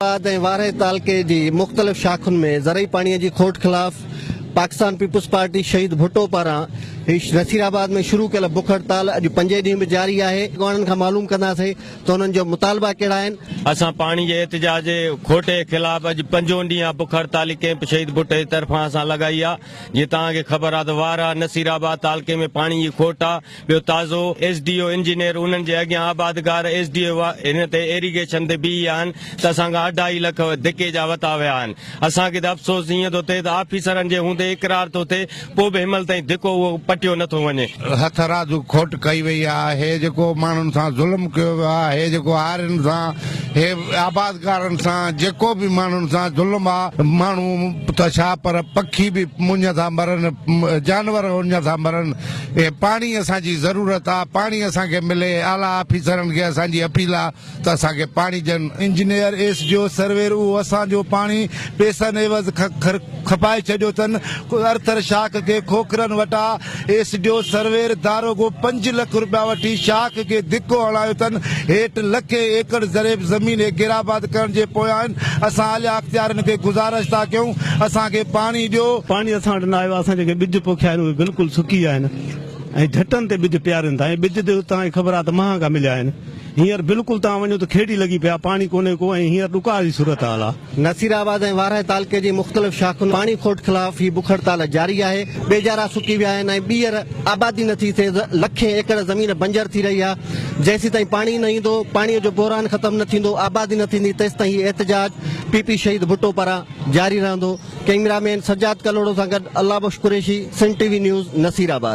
آباد ۽ وارهه تعلقي جي مختلف شاخن ۾ زرعي پاڻي جي کوٽ خلاف پاڪستان پيپلز پارٽي شهيد ڀٽو پاران نصير آباد ۾ شروع ڪيل بک هڙتال اڄ پنجين ڏينهن به جاري آهي. اڳواڻن کان معلوم ڪنداسين ته انهن جو مطالبا ڪهڙا آهن. اسان پاڻي جي احتجاج کوٽ جي خلاف اڄ پنجون ڏينهن آ بک هڙتالي ڪئمپ شهيد ڀٽي جي طرفان اسان لڳائي آ جيئن توهان کي خبر آ ته وارهه نصير آباد تعلقي ۾ پاڻي جي کوٽ آ ٻيو تازو ايس ڊي او انجنيئر انهن جي اڳيان آبادگار ايس ڊي او هن تي ايريگيشن تي بيهي آهن ته اسان کان اڍائي لک ڌڪي جا وتا ويا آهن اسان کي ته افسوس ائين ٿو ٿئي ته آفيسرن جي هوندي اقرار ٿو ٿئي پوء به هنمهل تائين ڌڪو اهو پٽيو نه ٿو وڃي. هٿرادو کوٽ ڪئي وئي آهي، هي جيڪو ماڻهن سان ظلم ڪيو ويو آهي، هي جيڪو هارين سان، هي آبادگارن سان جيڪو به ماڻهن سان ظلم آ، ماڻهو ته ڇا پر پکي به مڃ ٿا مرن، جانور اڃ ٿا مرن، هي پاڻي اسان جي ضرورت آ، پاڻي اسان کي ملي، اعليٰ آفيسرن کي اسان جي اپيل آ ته اسان کي پاڻي ڏين. Engineer S D O surveyor اهو اسان جو پاڻي پئسن عيوض کپائي ڇڏيو اٿن. ارٿر شاخ کي کوکرن وٽا ايس ڊي او سروير داروغو پنج لک روپيا وٺي شاخ کي ڌڪو هڻايو اٿن. هيٺ لکين ايڪڙ زرعي زمين کي غيرآباد ڪرڻ جي پويان آهن. اسان اعليٰ اختيارين کي گذارش ٿا ڪيون اسان کي پاڻي ڏيو. پاڻي اسان وٽ نه آيو آهي. اسان جيڪي ٻج پوکيا آهن اهي بلڪل سڪي ويا آهن ۽ جهٽن تي ٻج پيارين ٿا ۽ ٻج به توهان کي خبر آهي ته مهانگا مليا آهن. هينئر بلڪل توهان وڃو ته کيڙي لڳي پئي آهي، پاڻي ڪونهي ڪو ۽ هينئر ڏڪار جي صورتحال آهي. نصير آباد ۽ وارهه تعلقي جي مختلف شاخن پاڻي کوٽ خلاف هي بک هڙتال جاري آهي، ٻيجارا سڪي ويا آهن ۽ ٻيهر آبادي نه ٿي ٿئي، لکين ايڪڙ زمين بنجر ٿي رهي آهي، جيسيتائين پاڻي نه ايندو، پاڻي جو بحران ختم نه ٿيندو، آبادي نه ٿيندي تيستائين هي احتجاج پي پي شهيد ڀٽو پاران جاري رهندو، ڪئميرا مين سجاد ڪلهوڙو سان گڏ Allah Bakhsh Qureshi, Sindh T V news, Nasirabad.